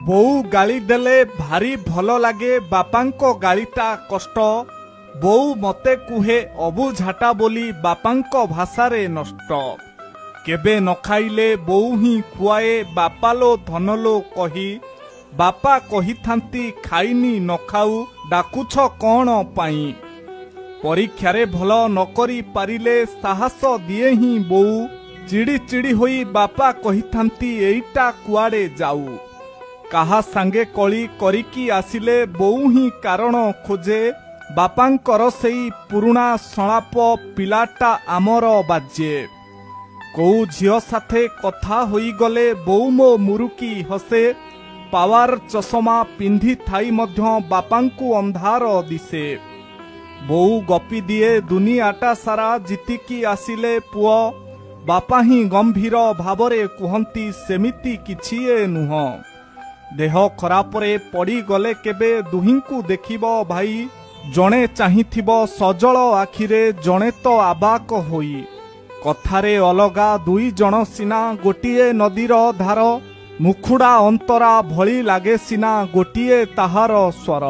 ବୋଉ ଗାଳି ଦେଲେ ଭାରି ଭଲ ଲାଗେ, ବାପାଙ୍କ ଗାଳିଟା କଷ୍ଟ। ବୋଉ ମତେ କୁହେ ଅବୁଝାଟା ବୋଲି, ବାପାଙ୍କ ଭାଷାରେ ନଷ୍ଟ। କେବେ ନ ଖାଇଲେ ବୋଉ ହିଁ ଖୁଆଏ ବାପାଲୋ ଧନଲୋ କହି। ବାପା କହିଥାନ୍ତି ଖାଇନି ନ ଖାଉ, ଡାକୁଛ କଣ ପାଇଁ? ପରୀକ୍ଷାରେ ଭଲ ନ କରି ପାରିଲେ ସାହସ ଦିଏ ହିଁ ବୋଉ। ଚିଡ଼ି ଚିଡ଼ି ହୋଇ ବାପା କହିଥାନ୍ତି ଏଇଟା କୁଆଡ଼େ ଯାଉ। କାହା ସାଙ୍ଗେ କଳି କରିକି ଆସିଲେ ବୋଉ ହିଁ କାରଣ ଖୋଜେ। ବାପାଙ୍କର ସେଇ ପୁରୁଣା ସଂଳାପ ପିଲାଟା ଆମର ବାଜେ। କୋଉ ଝିଅ ସାଥେ କଥା ହୋଇଗଲେ ବୋଉ ମୋ ମୁରୁକି ହସେ। ପାୱାର ଚଷମା ପିନ୍ଧିଥାଇ ମଧ୍ୟ ବାପାଙ୍କୁ ଅନ୍ଧାର ଦିଶେ। ବୋଉ ଗପି ଦିଏ ଦୁନିଆଟା ସାରା ଜିତିକି ଆସିଲେ ପୁଅ। ବାପା ହିଁ ଗମ୍ଭୀର ଭାବରେ କୁହନ୍ତି ସେମିତି କିଛି ଏ ନୁହଁ। ଦେହ ଖରାପରେ ପଡ଼ିଗଲେ କେବେ ଦୁହିଁଙ୍କୁ ଦେଖିବ ଭାଇ, ଜଣେ ଚାହିଁଥିବ ସଜଳ ଆଖିରେ, ଜଣେ ତ ଆବାକ ହୋଇ। କଥାରେ ଅଲଗା ଦୁଇ ଜଣ ସିନା ଗୋଟିଏ ନଦୀର ଧାର, ମୁଖୁଡ଼ା ଅନ୍ତରା ଭଳି ଲାଗେ ସିନା ଗୋଟିଏ ତାହାର ସ୍ୱର।